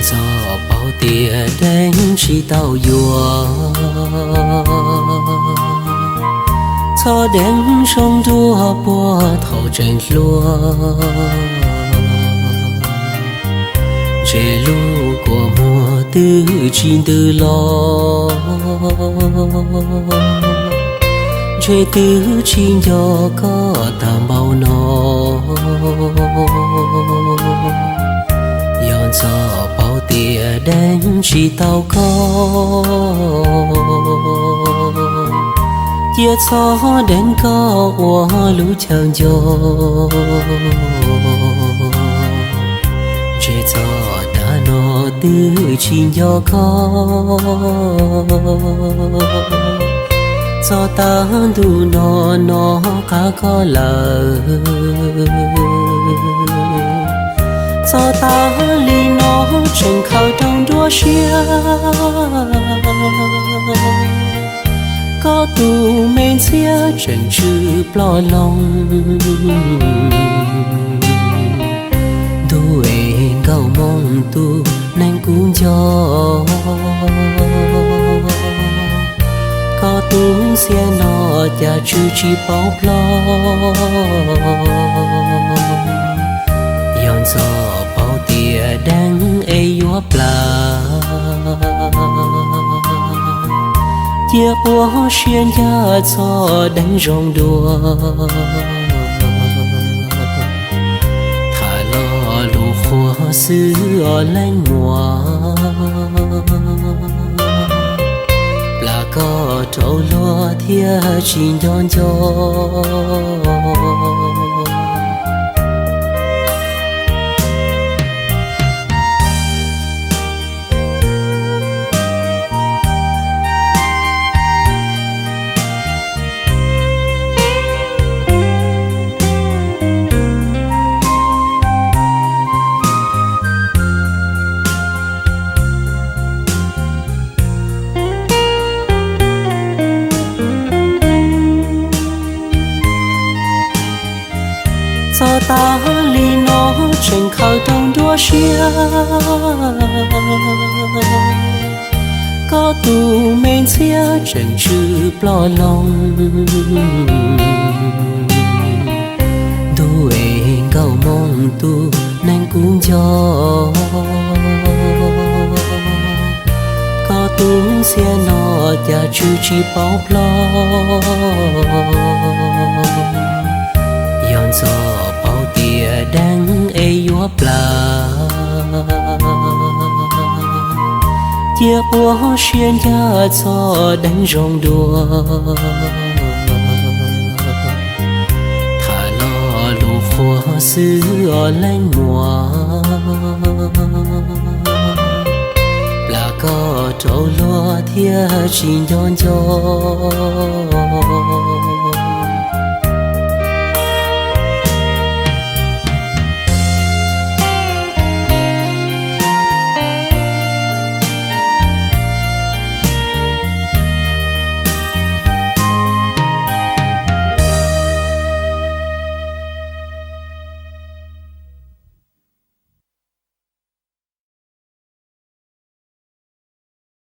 Txhob paub tias deev tsis tau yuav, txhob deev zoo dua puag thaum tseem hluas. Ntshe lub kua muag twb tsis ntws los, ntshe twb tsis nco koj tag npaum no. Yog Ntxawm paub tias deev tsis tau koj, cia txhob deev koj ua lub chaw nco. Ntshe txog tav no twb tsis nco koj, txog tav ntuj no no qab koj lawm. Txog tav li no tseem khaws rau nruab siab, koj tus me ntxhiab tseem tsw ploj loo. Ntuj es nkauj Hmoob tus neeg kuv nco, koj tus ntxhiab no cas tsw tsis paub ploj. Yog Ntxawm paub tias deev es yuav plam, cia quaj siab ncaj txhob deev zoo dua. Tham lo lus qhuas xwb os leej muam, plam koj rau luag thiaj tsis nco nco. Txog tav li no tseem khaws rau nruab siab, koj tus me ntxhiab tseem tsw ploj loo. Ntuj es nkauj Hmoob tus neeg kuv nco, koj tus ntxhiab no cas tsw tsis paub ploj. Yog Ntxawm paub tias deev es yuav plam, cia quaj siab ncaj txhob deev zoo dua. Tham lo lus qhuas xwb os leej muam, plam koj rau luag thiaj tsis nco nco.